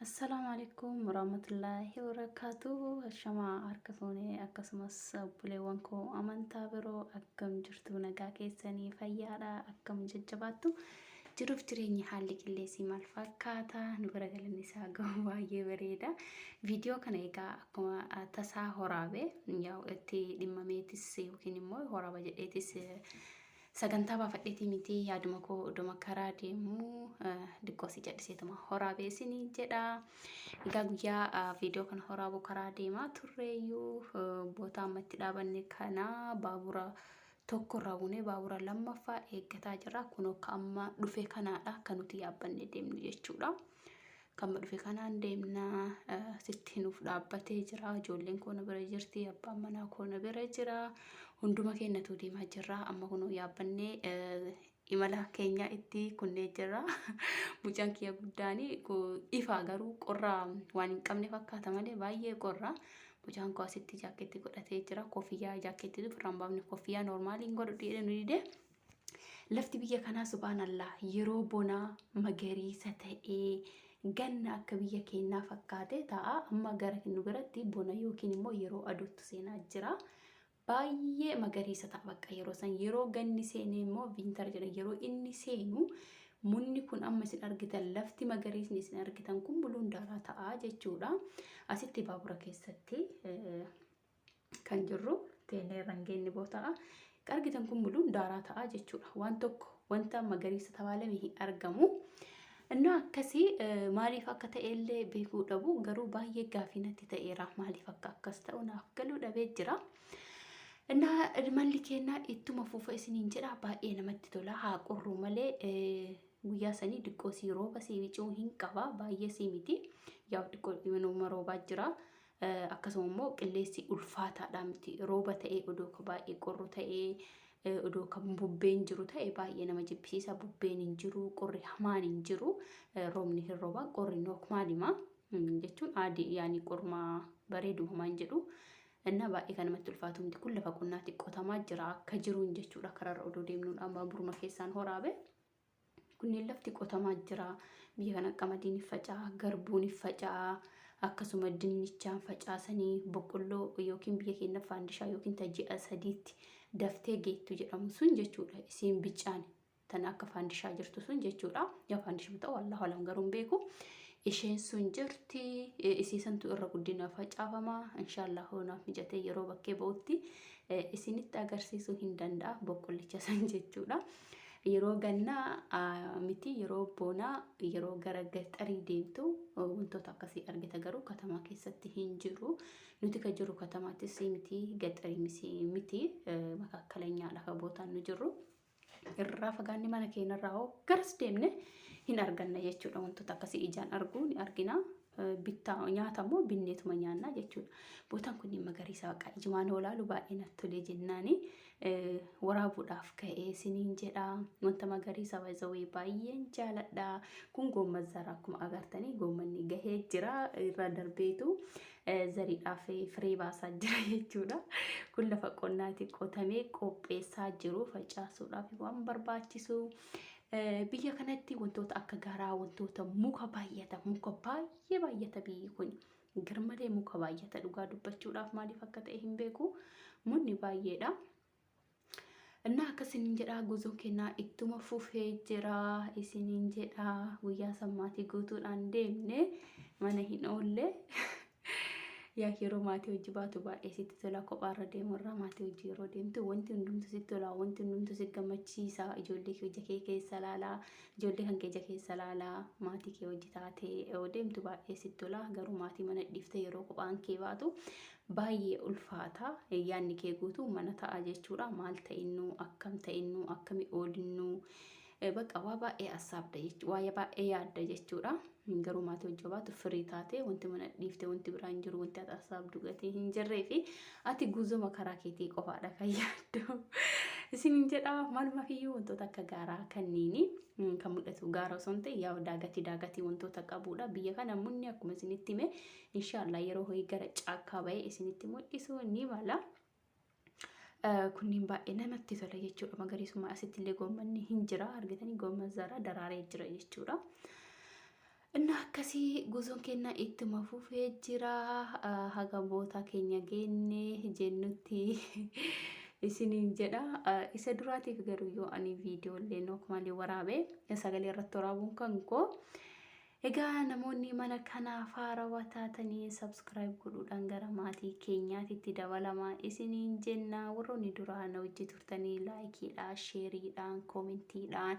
Assalaamu alaikum warahmatullaahi wabarakaatuh. Ashamaa harka fuunee akkasumas obboleewwan koo amantaa biroo akkam jirtu, nagaa keessanii, fayyaadha, akkam jajjabaattu, jiruuf jireenyi haalli qilleensii maal fakkaata? Nu bira galanni isaa gahu baay'ee bareeda. Viidiyoo kana egaa akkuma tasaa horaabe, yaa'u itti dhimmameetis yookiin immoo horaaba jedheetis sagantaa baafadheetii miti, yaaduma koo oduma karaa deemu diqqoo si jedhiseetuma horaabee isinii jedha. Egaa guyyaa viidiyoo kana horaabu karaa deemaa turreeyyuu boota amma itti dhaabanne kana baabura tokko irraa buunee baabura lammaffaa eeggataa jirra. Kun akka amma dhufe kanaadha kan nuti yaabbannee deemnu jechuudha. Kan amma dhufe kanaan deemna, sitti nuuf dhaabbatee jira. Ijoolleen koo na bira jirti, abbaan manaa koo na bira jira. Hunduma keenyatu deemaa jirra. Amma kunoo yaabbannee imala keenya itti kunnee jirra. Mucaan kiyya guddaan ifa garuu qorra waan hin qabne fakkaata malee baay'ee qorra. Mucaan koo asitti jaakkeetti godhatee jira. Koffiyyaa jaakkeetti ofirraa hin baafne, koffiyyaa noormaaliin godhu dhiire nu dide. Lafti biyya kanaa subhaanallah yeroo bonaa magariisa ta'ee ganna akka biyya keenyaa fakkaatee ta'a. Amma gara nu biratti bona yookiin immoo yeroo aduutti seenaa jira. Baay'ee magariisa ta'a bakka yeroo san. Yeroo ganni seenee immoo winter jedha, yeroo inni seenu munni kun amma isin argitan, lafti magariisni isin argitan kun buluun daaraa ta'a jechuudha. Asitti baabura keessatti kan jirru teenee irra hin geenye boota'a. Argitan kun buluun daaraa ta'a jechuudha. Waan tokko wanta magariisa tabaalame hin argamu. Innaa akkasii maaliif akka ta'e illee beekuu dhabu, garuu baay'ee gaafii natti ta'eera. Maaliif akka akkas ta'u naaf galuu dhabee jira. Innaa malli kennaa ittuma fuufa isiniin jedha, baay'ee namatti tola. Haa qorru malee guyyaa sanii diqqoo sii rooba sii bicuu hin qaba, baay'ee sii miti. Yaa diqqoo dhibanuma roobaa jira. Akkasuma immoo qilleensi ulfaataadha miti. Rooba ta'ee odoo ka baay'ee qorru ta'ee, odoo kan bubbeen jiru ta'e baay'ee nama jibbisiisa. Bubbeen hin jiru, qorri hamaan hin jiru, roobni hin rooba, qorri nookmaalima jechuun aadii yaani qorma bareedu hamaan jedhu. Innaa baay'ee kan namatti ulfaatu miti. Kun lafa qonnaatti qotamaa jira akka jiruun jechuudha. Karaarra odoo deemnuun amma burma keessaan horaabe. Kunneen lafti qotamaa jira. Biyya kana qamadiin ni faca'a, garbuun ni faca'a, akkasuma dinnichaan facaasanii boqqolloo yookiin biyya keenya faandishaa yookiin ta ji'a 3tti daftee geettu jedhamu sun jechuudha. Isiin bicaan tan akka faandishaa jirtu sun jechuudha. Yaa faandishaa ta'u Allahu alam garuu hin beeku. Isheen sun jirti, isii santu irra guddina facaafama. Inshaallah naaf mijatee yeroo bakkee ba'utti isinitti agarsiisuu hin danda'a boqqollicha san jechuudha. Yeroo gannaa miti, yeroo bonaa yeroo gara gaxarii deemtu wantoota akkasii argita, garuu katamaa keessatti hin jiru. Nuti kan jirru katamaattis miti, gaxarii miti, makaakkalañaadha kan bootaan nu jirru. Irraa fagaanni mana keenyarraa hoo garas deemne hin arganna jechuudha. Wantoota akkasii ijaan arguu ni argina. Bittaa nyaata immoo binneetuma nyaannaa jechuudha. Bootaan kunniin magariisa baqa ijumaan hoo laalu baay'ee natti tolee jennaani waraabuudhaaf ka'ee isiniin jedha. Wanta magariisa baay'ee baay'een jaaladha. Kun goomman zaraa akkuma agartanii goommanni gahee jira, irra darbeetu zariidhaaf firee baasaa jira jechuudha. Kun lafa qonnaatti qotamee qopheessaa jiru facaasuudhaaf waan barbaachisu. Biyya kanatti wantoota akka garaa, wantoota muka baay'ata, muka baay'ee baay'ata biyyi kun. Garmalee muka baay'ata, dhugaa dubbachuudhaaf maaliif akka ta'e hin beeku. Munni baay'eedha. Innaa akkasiniin jedhaa, guutuun kennaa ittuma fufee jira isiniin jedhaa. Guyyaa san maatii guutuudhaan deemne, mana hin oolle. Yaa yeroo maatii hojii baatu baay'ee sitti tola, kophaarra deemurraa maatii hojii yeroo deemtu wanti hundumtu sitti tola, wanti hundumtu si gammachiisa. Ijoollee kee ija kee keessa laalaa, ijoollee kan kee ija keessa laalaa, maatii kee hojii taatee yoo deemtu baay'ee sitti tola. Garuu maatii mana dhiiftee yeroo kophaan kee baatu baay'ee ulfaata. Yaadni kee guutuu mana ta'a jechuudha. Maal ta'innu, akkam ta'innu, akkami oolinnu, bakka waa baay'ee assaabda jechuudha, waa baay'ee yaadda jechuudha. Garuu maatii hojii baatu firii taate, wanti mana dhiifte wanti biraa hin jiru, wanti ati assaabdu gatii hin jirree fi ati guuzuma karaa keetii qofaadha kan yaaddu. Isin jedha, maalumaaf iyyuu wantoota akka gaaraa kanniini kan mul'atu gaara osoo hin ta'in yaa daagatii daagatii wantoota qabudha. Biyya kana munni akkuma isinitti hime inshaallah yeroo ho'i gara caakkaa ba'ee isinitti mul'isu ni mala. Kunniin baay'ee namatti tola jechuudha. Magariisummaa asitti illee goommanni hin jira. Argitanii, goomman zaraa daraaree jira jechuudha. Inna akkasii guzoon keenya ittuma fufee jira. Haga bootaa keenya geenne jennutti isiniin jedha. Isa duraatiif garuu yoo ani viidiyoolee nook malee waraabee sagalee irratti waraabuun kan koo. Egaa namoonni mana kanaaf haarawaa taatanii subscribe godhuudhaan gara maatii keenyaatitti dabalamaa isiniin jenna. Warroonni duraan hojii turtanii likeiidhaan, shareiidhaan, commentiidhaan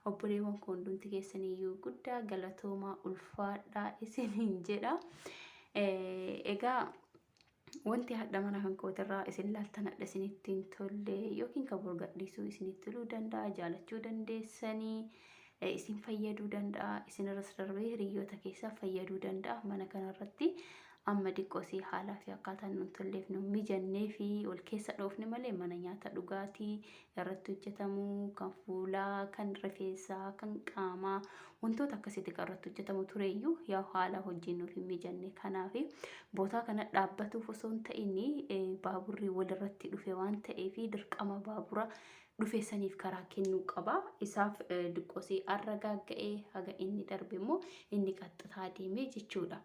obboleewwan koo hundumti keessaniyyuu guddaa galatoomaa, ulfaadhaa isiniin jedha. Egaa wanti hadha mana kan kootirraa isin laaltan hadha isinitti hin tolle yookiin kan borgadhiisuu isinitti toluu danda'a, jaalachuu dandeessanii, isin fayyaduu danda'a, isin irras darbee hiriyoota keessaa fayyaduu danda'a. Mana kanarratti amma diqqoosii haalaa fi akkaataan nun tolleef nu mijannee fi wal keessa dhoofne malee mana nyaata dhugaatii irratti hojjetamuu, kan fuulaa, kan rifeensaa, kan qaamaa, wantoota akkasitti kan irratti hojjetamu tureyyuu yaa haala hojiin nuuf hin mijanne. Kanaaf bootaa kana dhaabbatuuf osoo hin ta'in baaburri walirratti dhufe waan ta'eef dirqama baabura dhufe saniif karaa kennuu qaba. Isaaf diqqoosii arragaagga'ee haga inni darbe immoo inni qaxxitaa deemee jechuudha.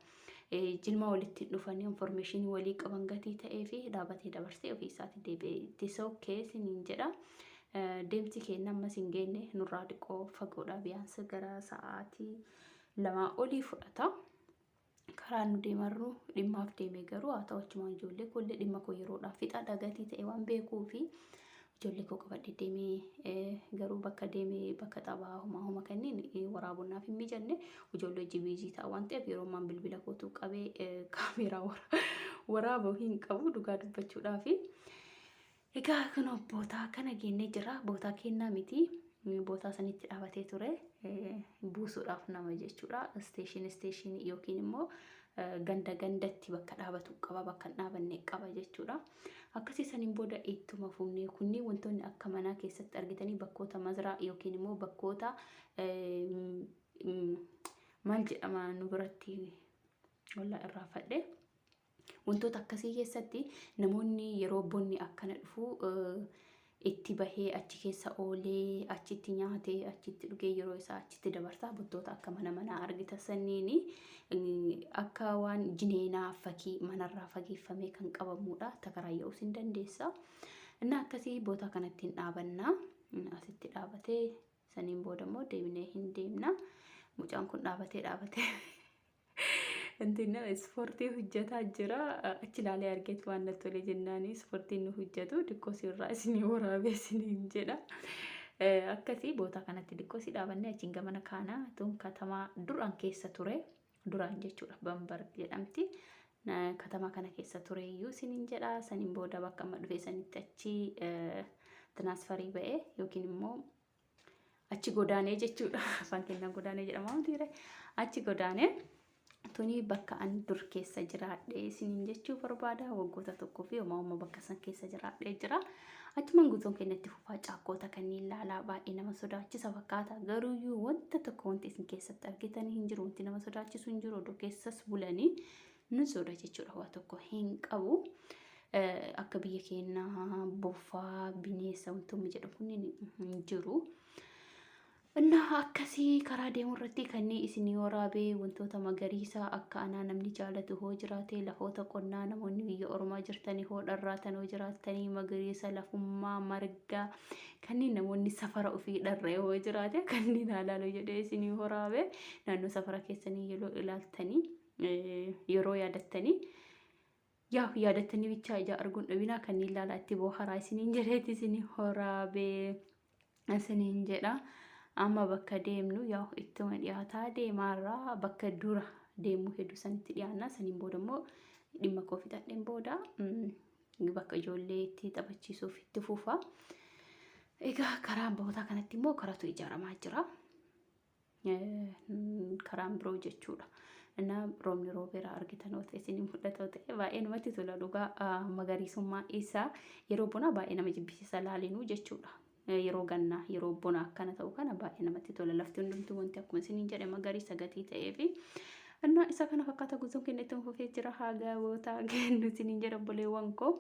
Jilma walitti dhufanii informationii walii qaban gatii ta'ee fi dhaabatee dabarsee ofii isaatti deebi'ee itti sokkee isiniin jedha. Deemsi keenya ammas hin geenye, nurraa diqqoo fagoodha, biyaansa gara sa'aatii 2 olii fudhata. Karaa nu deemarru dhimmaaf deeme garuu haa ta'u achumaan ijoollee koollee dhimma koo yeroodhaaf fixa gatii ta'e waan beekuu fi ijoollee koo qabadhee deemee garuu bakka deemee bakka taphaa homaa homa kanneen waraabuun hin mijanne, ijoollee hojii busy ta'a waan ta'eef yeroo ammaan bilbila kootuu qabee kaameeraa waraabuu hin qabu dhugaa dubbachuudhaafi. Egaa kun bootaa kana geennee jira. Bootaa kennaa miti. Bootaa sanitti dhaabatee ture buusuudhaaf nama jechuudha. Station station yookiin immoo ganda gandatti bakka dhaabatu qaba, bakka hin dhaabanne qaba jechuudha. Akkasii saniin booda ittuma fuunee kunniin wantoonni akka manaa keessatti argitanii bakkoota mazraa yookiin immoo bakkoota maal jedhama nu biratti wallaa irraa fadhe. Wantoota akkasii keessatti namoonni yeroo bonni akkana dhufu itti bahee achi keessa oolee, achitti nyaatee, achitti dhugee yeroo isaa achitti dabarsa. Wantoota akka mana manaa argita sanniini akka waan jineenaa fakii manarraa fageeffamee kan qabamudha. Takarayya'uus hin dandeessa. Inni akkasii bootaa kanatti hin dhaabannaa. Asitti dhaabatee saniin booda immoo deemnee hin deemna. Mucaan kun dhaabatee dhaabatee intinna ispoortii hojjetaa jira. Achi ilaalee argeetu waan natti tole jennaani ispoortiin nu hojjetu diqqoo sirraa isinii waraabee isiniin jedha. Akkasii bootaa kanatti diqqoo si dhaabannee achiin gamana kaana. Tun katamaa duraan keessa ture. Duraan jechuudha, Bambar jedhamti. Katamaa kana keessa ture iyyuu isiniin jedha. Saniin booda bakka amma dhufe sanitti achi transferii ba'ee yookiin immoo achi godaanee jechuudha. Afaan keenyaan godaanee jedhama wanti achi godaanee. Tuni bakka ani dur keessa jiraadhe isiniin jechuu barbaada. Waggoota tokkoo fi homaa homaa bakka san keessa jiraadhee jira. Achumaan guutuun keenya itti fufaa. Caakkoota kanneen laalaa, baay'ee nama sodaachisa fakkaata. Garuuyyuu wanta tokko wanti isin keessatti argitan hin jiru. Wanti nama sodaachisu hin jiru. Odoo keessas bulanii nu soda jechuudha. Waa tokko hin qabu. Akka biyya keenyaa bofaa, bineensa wantoonni jedhu kunniin hin jiru. Innaa akkasii karaa deemuu irratti kanneen isinii waraabee wantoota magariisaa akka anaa namni jaalatu hoo jiraate, lafoota qonnaa namoonni biyya ormaa jirtanii hoo dharraatan hoo jiraattanii, magariisa lafummaa margaa kanneen namoonni safara ofii dharra'e hoo jiraate kanneen haalaalu jedhee isinii waraabee. Naannoo safara keessanii yeroo ilaaltanii, yeroo yaadattanii, yaa yaadattanii bichaa ija arguun dhabinaa, kanneen ilaalaa itti boharaa isiniin jedheeti isinii waraabee isiniin jedha. Amma bakka deemnu yaa ittuma dhiyaataa deemaarraa bakka dura deemuu hedduu sanitti dhiyaanna. Saniin booda immoo dhimma koo fixadheen booda bakka ijoollee itti taphachiisuuf itti fufa. Egaa karaa bootaa kanatti immoo karaatu ijaaramaa jira. Karaan biroo jechuudha. Innaa roobni roobeera argitan yoo ta'e isin mul'ata ta'e baay'ee namatti tola dhugaa. Magariisummaa isaa yeroo bonaa baay'ee nama jibbisiisa laalinuu jechuudha. Yeroo gannaa, yeroo bona akkana ta'u kana baay'ee namatti tola. Lafti hundumtuu wanti akkuma isiniin jedhe magariisa gatii ta'ee fi innaa isa kana fakkaata. Guutuun keenya itti fufee jira haga bootaa kennu isiniin jedha obboleewwan koo.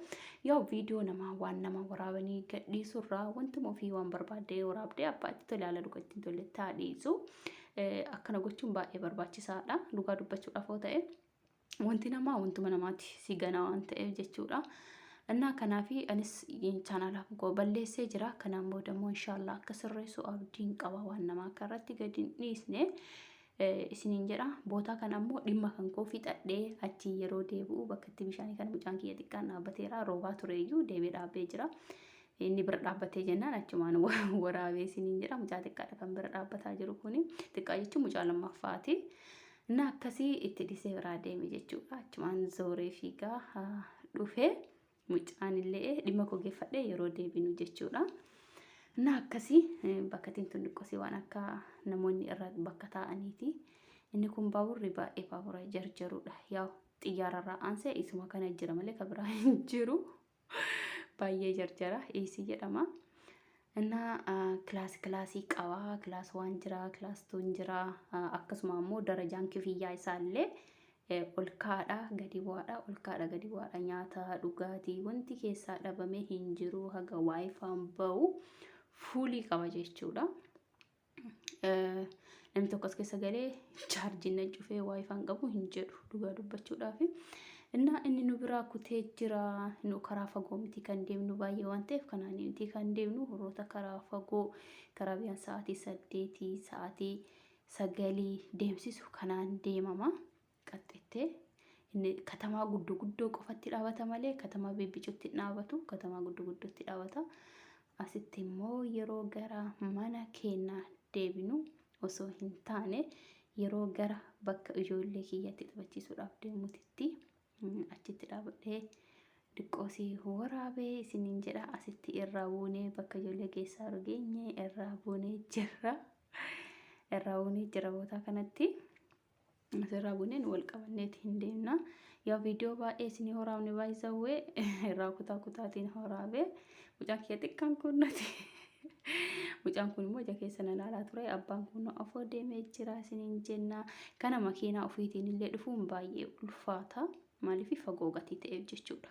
Yaa viidiyoo namaa waan nama waraabanii gadhiisurraa wantuma ofii waan barbaadde waraabdee abbaa itti tole haala dhuga ittiin tolle taadhiisu. Akkana gochuun baay'ee barbaachisaadha. Dhugaa dubbachuudhaaf yoo ta'e wanti namaa wantuma namaati si ganaa waan ta'eef jechuudha. Innaa kanaaf anis chaanaala koo balleessee jira. Kanaan booda immoo inshaallah akka sirreessu abdiin qaba waan namaa akka irratti gadi hin dhiisne isiniin jedha. Bootaa kana ammoo dhimma kan koo fixadhee achi yeroo deebi'u bakka itti bishaanii kana mucaan kiyya xiqqaan dhaabbateera. Roobaa tureeyyuu deemee dhaabbee jira. Inni bira dhaabbatee jennaan achumaan waraabee isiniin jedha. Mucaa xiqqaadha kan bira dhaabbataa jiru kuni. Xiqqaa jechuun mucaa lammaffaati. Inni akkasii itti dhisee biraa deeme jechuudha. Achumaan zooree fiigaa dhufe. Mucaan illee dhimma koo geeffadhee yeroo deebinu jechuudha. Inni akkasii bakka ittiin tun xiqqoosii waan akka namoonni irra bakka taa'aniiti. Inni kun baaburri baay'ee baabura jarjaruudha. Yaa xiyyaararraa aansee isuma kana jira malee kan biraa hin jiru. Baay'ee jarjara eesii jedhama. Innaa kilaasii kilaasii qaba. Class one jira, class twon jira. Akkasuma immoo darajaan kifiyyaa isaallee ol kaadha gadi bu'aadha ol kaadha gadi bu'aadha nyaata dhugaatii wanti keessaa dhabamee hin jiru haga WiFiin ba'u fuulii qaba jechuudha. Namni tokko as keessa galee chaarjiin na cufee WiFiin qabu hin jedhu dhugaa dubbachuudhaaf. Innaa inni nu biraa kutee jira. Nu karaa fagoo miti kan deemnu baay'ee waan ta'eef kanaan miti kan deemnu horoota karaa fagoo karaa biyaan sa'aatii 8 sa'aatii 9 deemsisu kanaan deemama. Qaxxettee inni katamaa guddoo guddoo qofatti dhaabata malee katamaa bibbicutti hin dhaabatu katamaa guddoo guddootti dhaabata. Asitti immoo yeroo gara mana keenyaa deebinu osoo hin taane yeroo gara bakka ijoollee kiyyatti taphachiisuudhaaf deemutitti achitti dhaabadhee diqqoosii waraabee isiniin jedha. Asitti irraa buunee bakka ijoollee keessaa geenye irraa buunee jirra. Irraa buunee jira bootaa kanatti. Asirraa buuneen wal qabanneeti hin deemna. Yaa viidiyoo baay'ee isinii horaabne baay'isawwee irraa kutaa kutaatiin horaabee mucaan kiyya xiqqaan kun nati. Mucaan kun immoo ija keessa na ilaalaa ture. Abbaan kun afoo deemee jira isiniin jenna. Kana makiinaa ofiitiin illee dhufuun baay'ee ulfaata. Maaliif fagoo gatii ta'eef jechuudha.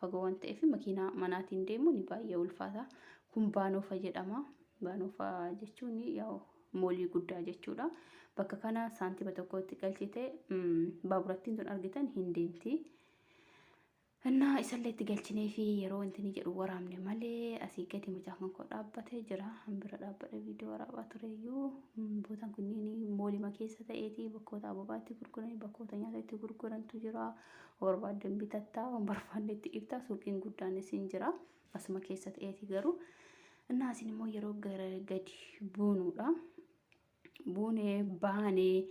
Fagoo waan ta'eef makiinaa manaatiin deemuun baay'ee ulfaata. Kun baanoofa jedhama. Baanoofa jechuun yaa'u moolii guddaa jechuudha. Bakka kana saantima tokkotti galchite baaburattiin tun argitan hin deemti. Innaa isallee itti galchinee fi yeroo wanti ni jedhu waraabne malee asii gadi mucaan kan koo dhaabbatee jira. Bira dhaabbadhe viidiyoo waraabaa tureyyuu bootaan kunniin moolima keessa ta'eeti bakkoota ababaa itti gurguran bakkoota nyaata itti gurgurantu jira. Barbaaddan bitattaa waan barbaadde itti dhiiftaa suuqiin guddaanis hin jira. Asuma keessa ta'eeti garuu. Innaa asin immoo yeroo gara gadi buunuudha. Buunee baanee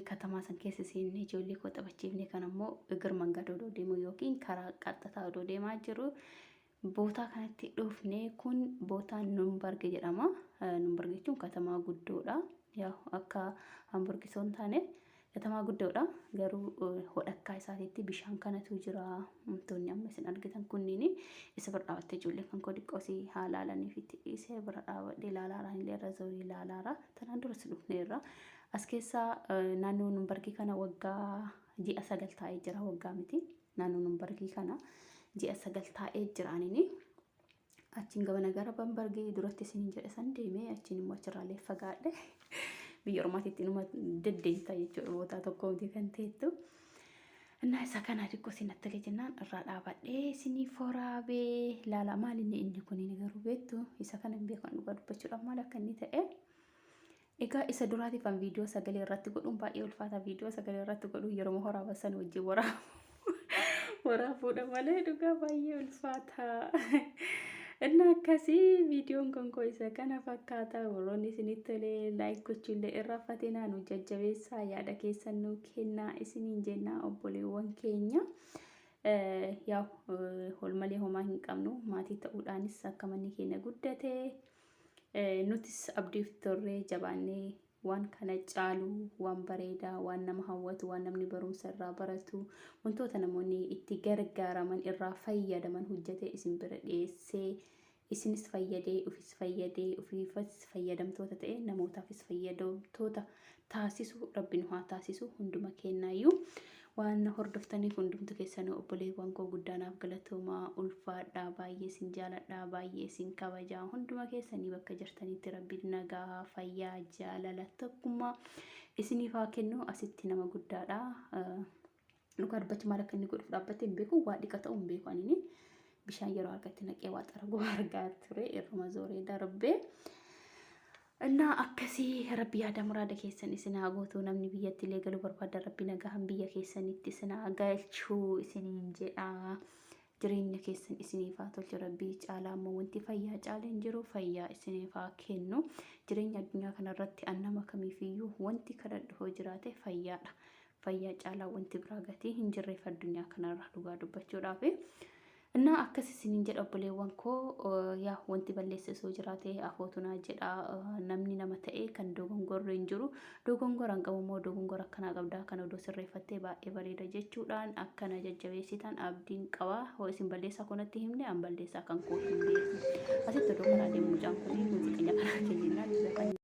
katamaa san keessa seennee ijoollee koo taphachiifne kan ammoo እግር መንገድ odoo deemu yookiin karaa qaxxataa odoo deemaa jiru bootaa kanatti dhufne. Kun bootaa Numbarg jedhama. Numbarg jechuun katamaa guddoodha. Yaa akka Hamburg osoo hin taane katamaa guddoodha. Garuu hodhakkaa isaatiitti bishaan kanatu jira. Wantoonni amma isin argitan kunniin isa bira dhaabattee ijoollee kan koo xiqqoosii haa ilaalaniif itti dhiisee bira dhaabadhee ilaalaara illee irra zoorii ilaalaara. Tanaan duras dhufneerra. As keessaa naannoo Numbargii kana waggaa ji'a 9 taa'ee jira waggaa miti. Naannoo Numbargii kana ji'a 9 taa'ee jira anini. Achiin gabana gara Bambargii duratti isiniin jedhe san deemee achiin immoo achirraallee fagaadhe. Biyya ormaatiitti inuma deddeemta jechuudha bootaa tokko miti kan teettu. Innaa isa kana xiqqoo isin attale jennaan irraa dhaabadhee isiniif waraabee ilaala maal inni inni kun inni garuu beektu isa kana hin beekan dhugaa dubbachuudhaaf maal akka inni ta'e. Egaa isa duraatiif an viidiyoo sagalee irratti godhuun baay'ee ulfaata. Viidiyoo sagalee irratti godhuun yeroo waraaba san wajjin waraabuudha malee dhugaa baay'ee ulfaata. Inni akkasii viidiyoon kan koo isa kana fakkaata. Warroonni isinitti tolee like gochuullee irraanfatinaa nu jajjabeessaa yaada keessan nu kennaa isiniin jennaa obboleewwan keenya. Yaa hol malee homaa hin qabnu maatii ta'uudhaanis akka manni keenya guddate nutis abdiif torree jabaannee waan kana caalu waan bareedaa waan nama hawwatu waan namni barumsa irraa baratu wantoota namoonni itti gargaaraman irraa fayyadaman hojjetee isin bira dhiyeessee isinis fayyadee ofis fayyadee ofiifas fayyadamtoota ta'e namootaafis fayyadamtoota taasisu rabbi nu haa taasisu hunduma kennaayyuu. Waan na hordoftaniif hundumtu keessanuu obboleewwan koo guddaa naaf galatoomaa, ulfaadhaa, baay'ee isin jaaladha, baay'ee isin kabajaa. Hunduma keessanii bakka jirtanitti rabbi nagaa, fayyaa, jaalala, tokkummaa isiniif haa kennu. Asitti nama guddaadha. Dhugaa dubbachuun maal akka inni godhuuf dhaabbate hin beeku, waa dhiqa ta'uu hin beeku anini. Bishaan yeroo harkatti naqee waa xaraguu argaa ture irruma zooree darbee. Innaa akkasii rabbi yaada muraada keessan isin haa guutu. Namni biyyatti illee galuu barbaaddan rabbi nagahan biyya keessanitti isin haa galchu isiniin jedha. Jireenya keessan isiniif haa tolchu rabbi. Caalaa immoo wanti fayyaa caala hin jiru, fayyaa isiniif haa kennu. Jireenya addunyaa kanarratti an nama kamiifiyyuu wanti kadhadhu hoo jiraate fayyaadha. Fayyaa caalaa wanti biraa gatii hin jirreef addunyaa kanarra dhugaa dubbachuudhaaf. Innaa akkas isiniin jedha obboleewwan koo, yaa wanti balleesse osoo jiraate afootu naa jedha. Namni nama ta'e kan dogongorri hin jiru. Dogongora hin qabu immoo dogongora akkanaa qabdaa kana odoo sirreeffattee baay'ee bareeda jechuudhaan akkana jajjabeessitan abdiin qaba. Hoo isin balleessaa koo natti himne, an balleessaa kan koo hin beeku. Asitti odoo karaa deemu mucaan kun muuziqeenya karaa keenyaan zafan.